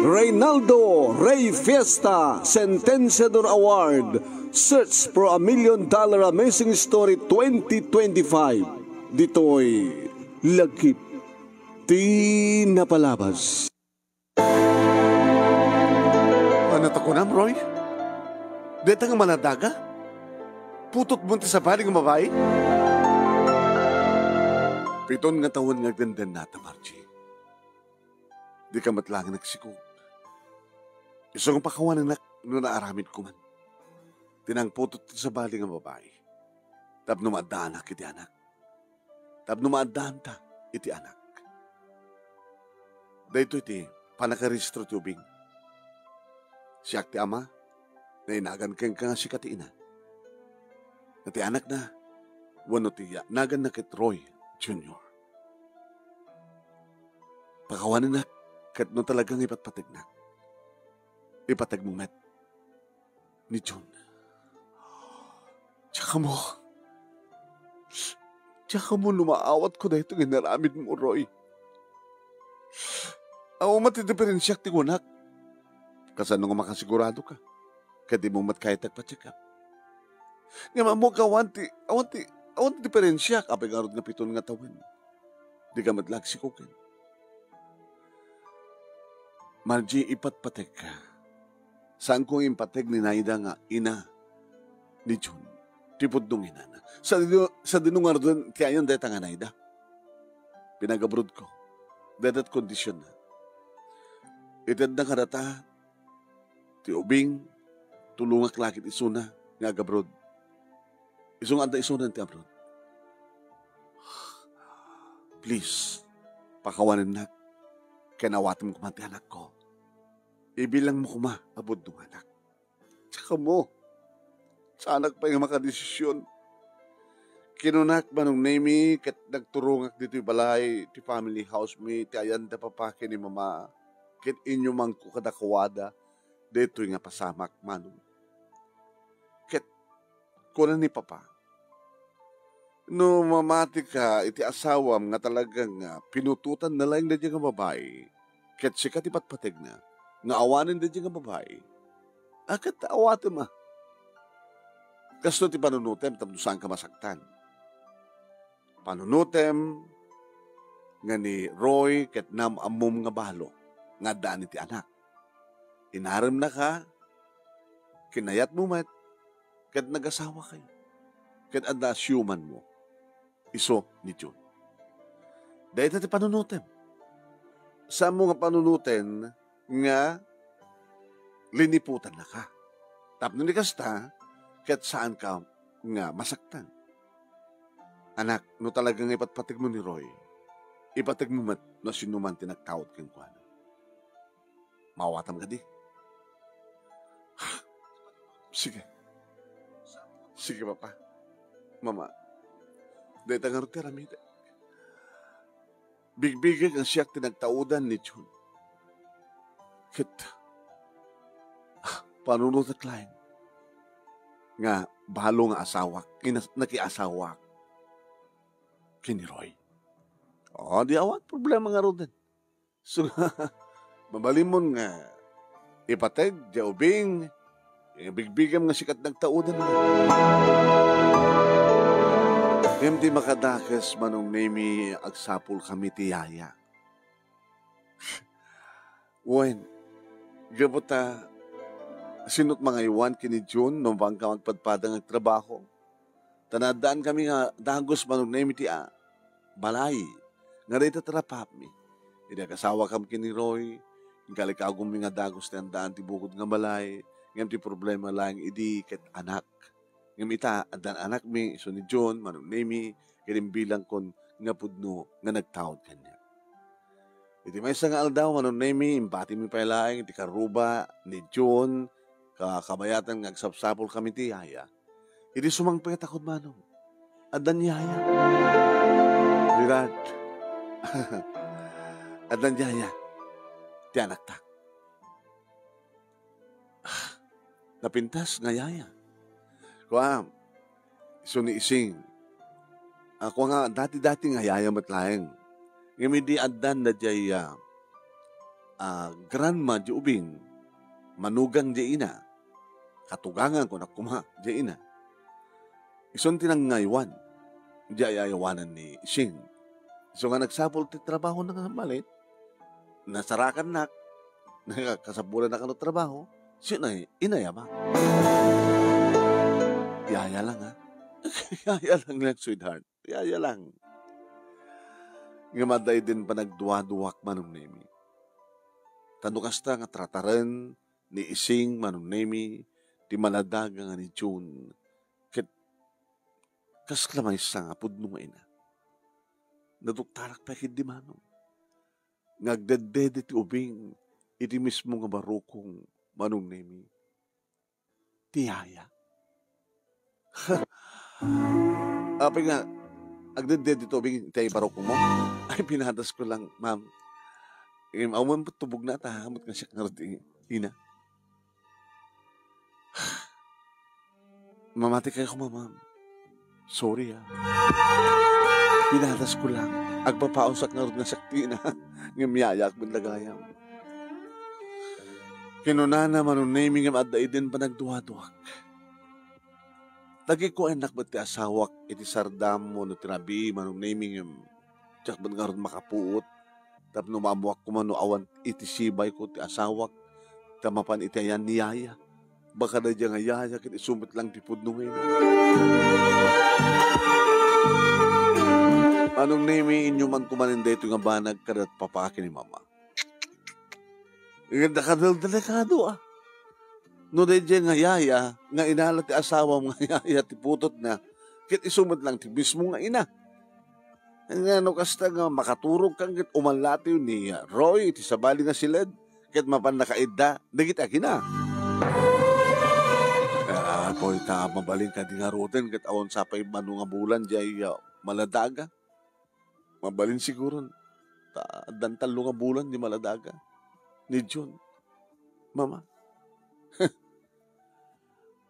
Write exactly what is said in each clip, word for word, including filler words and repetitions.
Reynaldo Rey Fiesta Sentenciador Award, Search for a Million Dollar Amazing Story twenty twenty-five. Ditoy Lagip ti Napalabas. Ania ti kunam, Roy? Dayta nga manadaga? Putotmo ti sabali nga babai? Piton nga tawen nga agdendennata, Margie. Dika met laeng nagsikog. Isu nga pakawanenak no naaramidko man ti nangputot ti sabali nga babai tapno maaddaanak iti anak. Tapno maaddaanta iti anak. Daytoy ti pannakarehistro ti ubing. Siak ti ama, nainagan kenka nga sika ti ina. Nga ti anakna, wenno ti ya-, naganna ket Roy Junior. Pakawanennak ket no talaga nga ipatpategnak, ipategmo met ni Jun. Diak ammo. Diak ammo no maawatko daytoy nga inaramidmo, Roy. Awan met ti diferensiak ti kunak. Kasano nga makasigurado ka? Ket dimo met kayat agpa-check up. Ngem ammok nga awan ti, awan ti, awan ti diferensiak. Apay ngarud nga piton nga tawen? Dika met la agsikogen. Margie, ipatpategka. Saanko nga impateg ni Naida nga ina ni Jun ti pudno nga inana. Sadino, sadino ngaruden ti ayan dayta nga Naida? Pinagabrodko. Dayta ti kondisionna. Itedna kadata ti ubing, tulongak la ket isuna nga agabroad. Isu nga adda isuna ti abroad. Please, pakawanennak ken awatem koma ti anakko. Ibilangmo koma a pudno nga anak. Diak ammo. Saanak pay nga makadesision. Kinunak, Manong Nemy, ket nagturongak ditoy balay ti family house mi, ti ayan da papa ken ni mama, ket inyumangko kadakuada daytoy nga pasamak, Manong. Ket kuna ni papa, "No mamatika iti asawam nga talaga nga pinutotanna laeng daydiay nga babai, ket sika ti patpategna nga awanen daydiay nga babai, a, ket awatem a. Kasto ti panunotem tapno saanka masaktan. Panunotem nga ni Roy ket naam-ammom nga balo nga addaan iti anak. Inaremnaka, kinayatmo met, ket nagasawakayo, ket adda a siumanmo isu ni Jun. Dayta ti panunotem. Saanmo nga panunoten nga liniputannaka. Tapno ni kasta, ket saanka nga masaktan. Anak, no talaga nga ipatpategmo ni Roy, ipategmo met no sinuman ti nagtaud kenkuana. Maawatam kadi?" "Sige. Sige, Papa. Mama, dayta ngarud ti aramidek. Bigbigek nga siak ti nagtaudan ni Jun. Ket, ah, panunotek laeng nga balo nga asawak, inas-, nakiasawak ken ni Roy. O, di awan problema ngaruden. So, mabalinmon nga ipateg diay ubing, bigbigam nga siak ti nagtaudan." Ngem ti makadakes, Manong Nemy, agsapulkami ti yaya. Wen, gapu ta, sino't mangaywan ken ni Jun no mapanka agpadpada nga agtrabaho? Ta naaddaanmi nga dagus, Manong Nemy, ti a-, balay nga dayta ti rapapmi. Idi agasawakam ken ni Roy, inkalikagonmi nga dagus ti addaan ti bukod nga balay, ngem ti problema laeng idi ket anak. Ngem ita, addan anakmi, isu ni Jun, Manong Nemy, ket imbilangkon nga pudno nga nagtaud kaniak. Iti maysa nga aldaw, Manong Nemy, imbatimi pay laeng iti karuba ni Jun, ka-, kabayatan nga agsapsapulkami ti yaya. Idi sumangpet a kunmanong, addan yaya. Rirad. Addan yaya. Ti anakta. Ah, napintas nga yaya. Kua, isu ni Ising. Ah, kua nga, dati-dati nga yaya met laeng. Ngem idi addan daydiay, ah, ah, grandma diay ubing, manugang diay ina, katugangan kunak koma diay ina. Isun ti nangaywan diay ay-ayawanan ni Ising. Isu nga nagsapul ti trabahona nga malit, nasarakannak, nakasapulannak no trabaho, sino ay inayama? Yaya lang, ha? Yaya lang lang, sweetheart. Yaya lang. Ngem adda idin panagduaduak, Manong Nemi. Ta no kasta nga trataren ni Ising, Manong Nemi, ti maladaga nga ni June, ket kasla maysa nga pudno nga ina. Naduktarak pay ketdi, Manong, nga agdeddede ti ubing iti mismo nga barukong, Manong Nemi. Ti yaya. Apay nga, agdeddede ti ubing iti barukongmo? Ay, pinadasko lang, ma'am. Em, awan po tubog na, ta, amot nga siak ngarud ti ina. Mamati kayo, ma'am. Sorry, ah. Pinadasko lang. Agpapaunsak ngarud nga siak ti ina. Ngem yayaak met gayam. Kinunana, Manong Nemi, ngem adda idin panagduaduak. Tagikuennak met ti asawak iti sardam wenno ti rabii, Manong Nemi, ngem diak met ngarud makapuot tapno maammoak koma no awan iti sibayko ti asawak ta mapan iti ayan ni yaya. Baka daydiay nga yaya ket isu met lang ti pudno nga ina. Manong Nemi, inyuman koma nin daytoy nga banag kada papa ken ni mama. Ngem nakadeldelikado, ah. No daydiay nga yaya nga inala ti asawam nga yaya ti putotna, ket isu met lang ti mismo nga ina. Nga no kasta nga makaturogkan ket umallatiw ni Roy iti sabali nga siled, ket mapan nakaidda dagiti agina. Apoy, ta mabalin kadi ngaruden ket awan sa pay mano nga bulan diay, ah, maladaga. Mabalin siguron, ta addan tallo nga bulan ni maladaga ni June. Mama.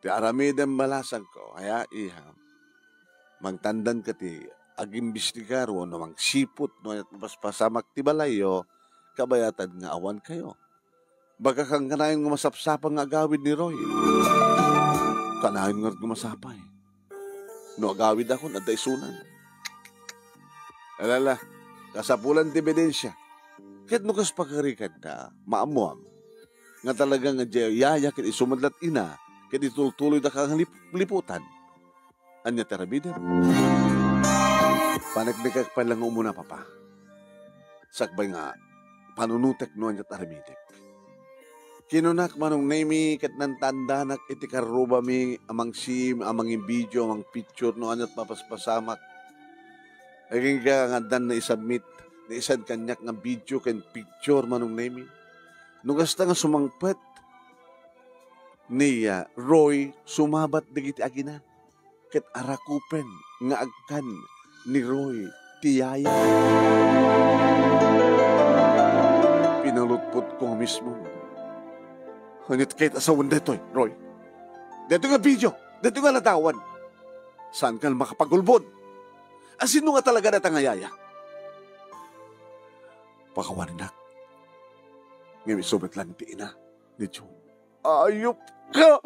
Ti aramidem balasangko, aya, iha. Mangtandanka ti agimbestigar wenno mangsiput no aniat mapaspasamak ti balayyo, kabayatan nga awan kayo. Baka kanayon nga masapsapa nga agawid ni Roy. Kanayon nga masapay. No agawidakon, adda isunan. Alala, kasapulan ti ebidensia. Ket no kas pakarikan na, maammuam nga talaga nga diay yaya ket isu met la't ina, ket itultuloy da ka nga lip-, liputan. Ania ti aramidem? Paneknekek pay lang nga umuna, Papa. Sakbay nga panunotek no ania ti aramidek. Kinunak, Manong Nemi, ket nantandanak iti karrubami a mangsim, a mangimbidio, a mangpicture no ania ti mapaspasamak. Agingga nga addan naisubmit, naisend kaniak nga video ken picture, Manong Nemi. No kasta nga sumangpet ni, ah, Roy, sumabat dagiti agina ket arakupen nga agkan ni Roy ti yaya. Pinalutpotko nga mismo. Ania ti kayat a sawen daytoy, Roy? Daytoy nga video, daytoy nga ladawan. Saanka makapagulbod? A, sino nga talaga dayta nga yaya? Pakawanennak. Ngem isu met lang ti ina ni June. Ayup ka!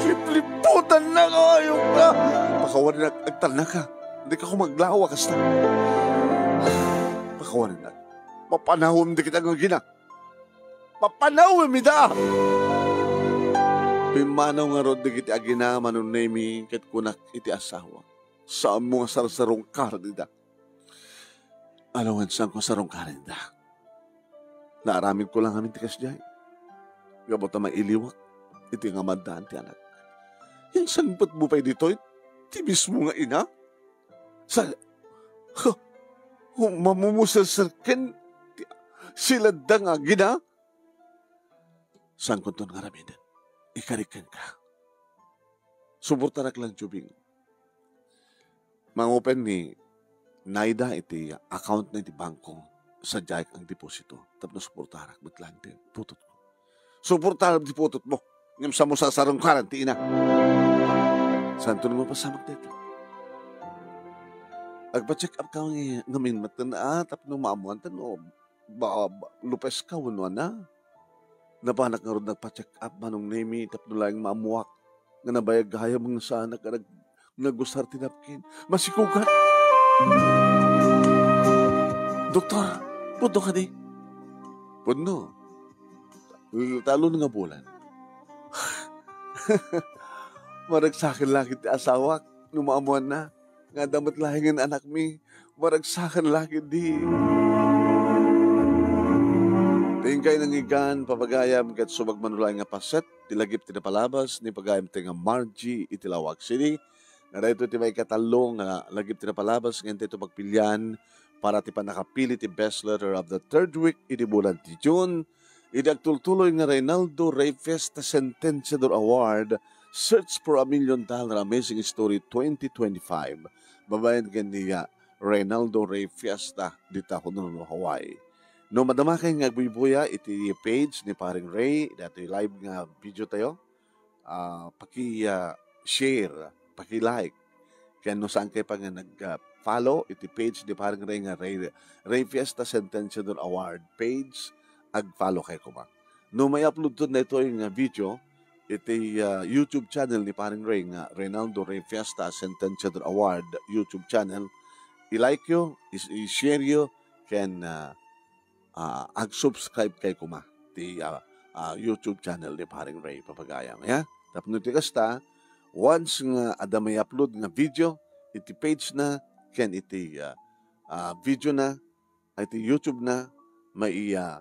Lipliputan na ka! Ayup ka! Pakawanennak, agtalna ka. Dika ko maglawa kasta. Pakawanennak. Mapanawem dagiti agina. Mapanawem ida! Pimmanaw ngarud dagiti agina, Manong Nemi, ket kunak iti asawa. Saanmo nga sarsarungkaren ida. Alawen, saanko sarungkaren ida. Naaramidko lang amin ti kasdiay. Gapu ta mailiwak iti nga maddaan ti anak. Insangpetmo pay ditoy ti mismo nga ina? Sa, ha, mamumuserser ken ti siladda nga agina? Saankonton nga aramiden. Ikarik kenka. Suportarak lang, Jubing. Mangupen ni Naida iti account na iti bangko, sadiak ang deposito. Tapno suportarak met lang ti putotko. Suportarak ti putotmo. Ngem saanmo sarsarungkaren ti ina. Saanton nga mapasamak dayta? Agpa-check up ka nga, ngamin met, a, tapno maammoan ta no ba, ba, lupes ka wenno ania. Napanak ngarud nagpa-check up, Manong Nemi, tapno laeng maammoak nga nabayag gayam nga saanak nga nag-, nagusar ti napkin. Masikogan. Doktor, pudno kadi? Pudno. Talon nga bulan. Maragsaken la ketdi ti asawak no maammoanna nga adda met laengen anakmi. Maragsaken la ketdi. Ti inkay nangigan, pagayam, ket subagmano laeng nga paset ti lagip ti napalabas ni pagayam ti nga Margie iti Laoag City. Nga daytoy ti maikatallo nga lagip ti napalabas nga intay to pagpilian para ti pannakapili ti best letter of the third week iti bulan ti June. Iti agtultuloy nga Reynaldo Rey Fiesta Sentenciador Award, Search for a Million Dollar Amazing Story twenty twenty-five, babaen ken ni, ah, Reynaldo Rey Fiesta dita Honolulu, Hawaii. No madamakay nga agbuybuya iti page ni Paring Rey, datoy live nga video tayo, ah, paki, ah, share, paki-like. Ken no saankay pa nga nag, ah, follow iti page ni Paring Rey nga Rey, Rey Fiesta Sentenciador Award page, ag-follow kay koma. No may-upload to daytoy nga video iti, ah, YouTube channel ni Paring Rey nga Reynaldo Rey Fiesta Sentenciador Award YouTube channel, i-like yo, is-, i-share yo, ken, ah, ah, ag-subscribe kay koma ti, ah, ah, YouTube channel ni Paring Rey, pagayam, ya. Tapno ti kasta, once nga adda may-upload nga video iti page na ken iti, ah, ah, video na, ay iti YouTube na, mai-, ah,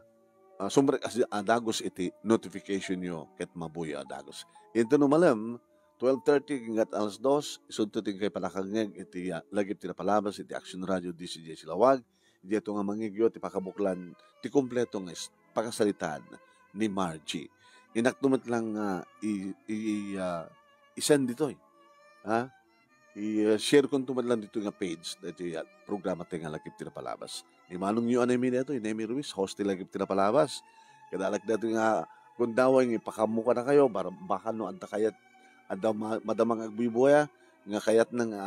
ah, sumrek a, a dagus iti notification yo ket mabuya a dagus. Inton umalem, twelve thirty hanggat alas dos, isunto ti inkay pannakangngeg iti, ah, lagip ti napalabas iti Action Radio D C J Silawag, Daytoy nga mangngegyo ti pakabuklan ti kompleto nga is-, pakasaritaan ni Margie. Inakto met lang nga i-, i-, ah, i-send ditoy. Ha? I-, ah, share konto met lang ditoy nga page, daytoy, ah, programa tayo nga Lagip ti Napalabas. Ni manongyo a Nemi daytoy, Nemi Ruiz, host ti Lagip ti Napalabas. Kadalak daytoy nga gundaway nga ipakaammo kadakayo, bar-, baka no adda kayat, adda ma-, madama nga agbuybuya, nga kayatna nga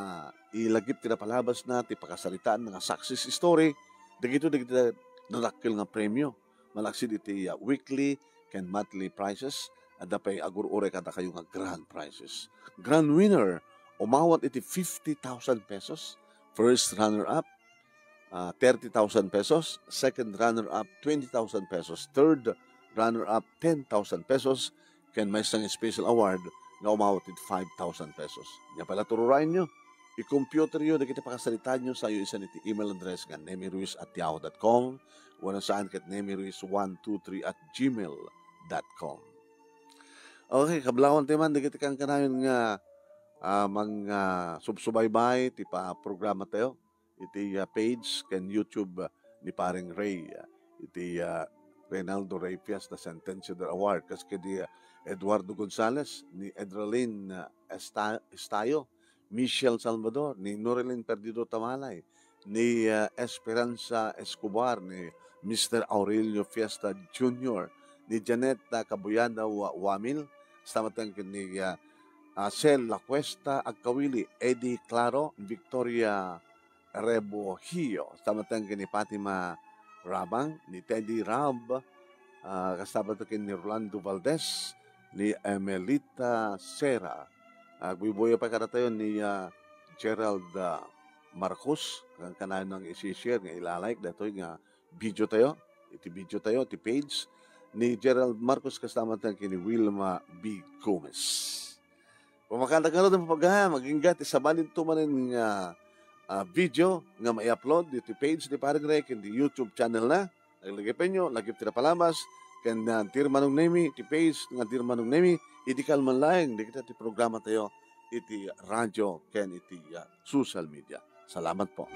ilagip ti napalabasna, ti pakasaritaan nga success story, dagitoy dagiti nadakkel nga premio. Malaksid iti, ah, weekly ken monthly prizes, adda pay agur-uray kadakayo nga grand prizes. Grand winner, umawat iti fifty thousand pesos. First runner-up, ah, thirty thousand pesos. Second runner-up, twenty thousand pesos. Third runner-up, ten thousand pesos. Ken maysa nga special award nga umawat iti five thousand pesos. Nia pay la, tururaenyo. I-computeryo dagiti pakasaritaanyo, sayo isan iti email address nga nemiruiz at yahoo dot com, wenno saan ket nemiruiz one two three at gmail dot com. Okay, kablawan ti man dagiti kankanayon nga, ah, mang, ah, subsubaybay ti pa-, programa tayo iti, ah, page ken YouTube, ah, ni Paring Ray, ah, iti, ah, Reynaldo Ray Fiesta Sentenciador Award, kas ken ni, ah, Eduardo Gonzalez, ni Edralyn, ah, Esta-, Estayo, Michelle Salvador, ni Norilyn Perdido Tamalay, ni, ah, Esperanza Escobar, ni Mister Aurelio Fiesta Junior, ni Janet, ah, Kabuyada Wa-, Wamil, kasta met ken ni, ah, ah, Sel Lacuesta Agkawili, Eddie Claro, Victoria Rebohio, kasta met ken ni Fatima Rabang, ni Teddy Rab, ah, kasta met ken ni Rolando Valdez, ni Emelita Sera. Agbuybuya pay kadatayo ni, ah, Gerald, ah, Marcos, kankanayon nga isi-share nga ila-like daytoy nga video tayo, iti video tayo, iti page ni Gerald Marcos, kasta met ken ni Wilma B Gomez. Pamakanta ka rin ng papagayam, agingga ti sabali to manen nga, ah, video nga mai-upload iti page ni Paring Rey ken di YouTube channel na. Laglagipenyo, Lagip ti Napalabas, ken, ah, Dear Manong Nemi, iti page nga Dear Manong Nemi, idi kalman laeng, dagita ti programa tayo, iti radio, ken iti, ah, social media. Salamat po.